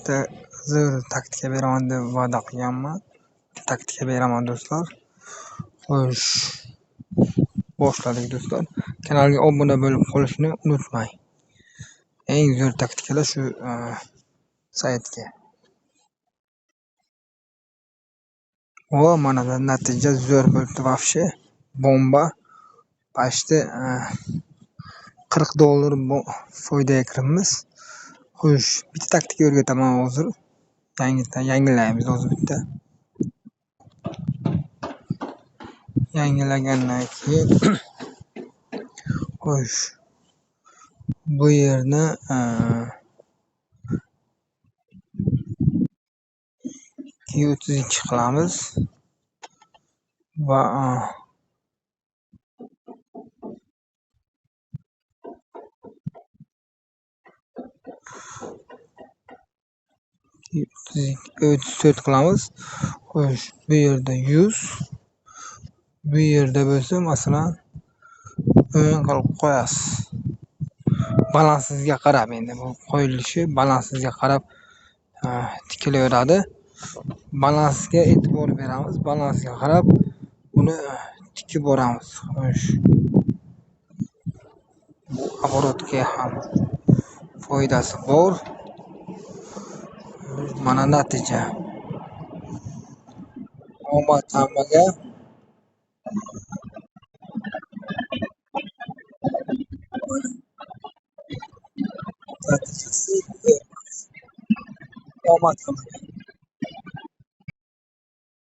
Bitta zo'r taktika beraman deb va'da qilganman. Taktika beraman do'stlar. Xo'sh, boshladik do'stlar. Kanalga obuna bo'lib qolishni unutmang. Eng zo'r taktikalar shu saytga. Va mana natija zo'r bo'libdi вообще. Bomba. Почти $40 foydaga kiribmiz. Xo'sh, bitta taktika o'rgataman hozir. Yangilaymiz hozir bitta. Yangilagandan keyin xo'sh, bu yerni 232 qilamiz va 34 qilamiz. Xo'sh, bu yerda 100, bu yerda bo'lsa masalan 10 qilib qo'yasiz. Balansingizga qarab, endi bu qo'yilishi balansingizga qarab tikilaveradi. Balansga e'tibor beramiz, balansga qarab buni tikib boramiz. Xo'sh, bu оборотga ham foydasi bor. Mana natija. Omad hammaga. Natijasi omad hammaga.